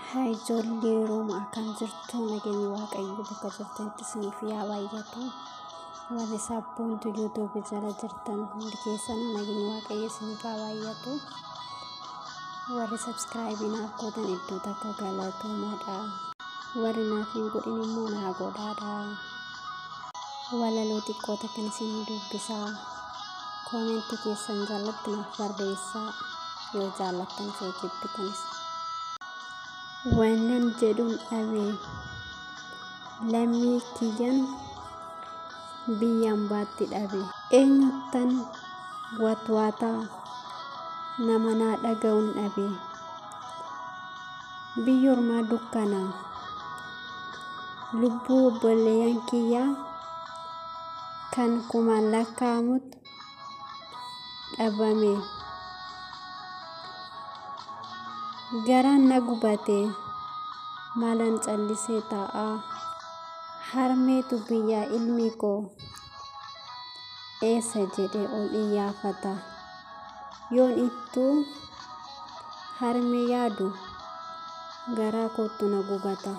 Haa ijoollee Oromoo, akkam jirtu? Nageenyi Waaqayyo bakka jirtanitti isiniif yaa baay'atu. Warri sabboontu YouTube jala jirtan hundi keessanuu nageenyi Waaqayyo isiniif haa baay'atu. Warri subscribe naaf gootan iddoo takka galatoomaadha. Warri naaf hin godhin immoo naa godhaadha. Walaloo xiqqoo takkan isinii dubbisaa. Comment keessan jalatti naaf barreessaa, yoo jaallattan, yoo jibbitanis. Wannan jedhuun dhabe, lammii kiyyan biyya hambaatti dhabe. Eenyuttan watwaataa, nama naa dhaga'uun dhabe. Biyyi ormaa dukkana. Lubbuu obboleeyyan kiyyaa kan kumaan lakkaa'amutu dhabame. Garaan na gubate, maalan callisee taa'aa? Harmeetu biyyaa ilmi koo eessa jedhee ol iyyaafata. Yoon ittuu harmee yaadu garaa kootu na gubata.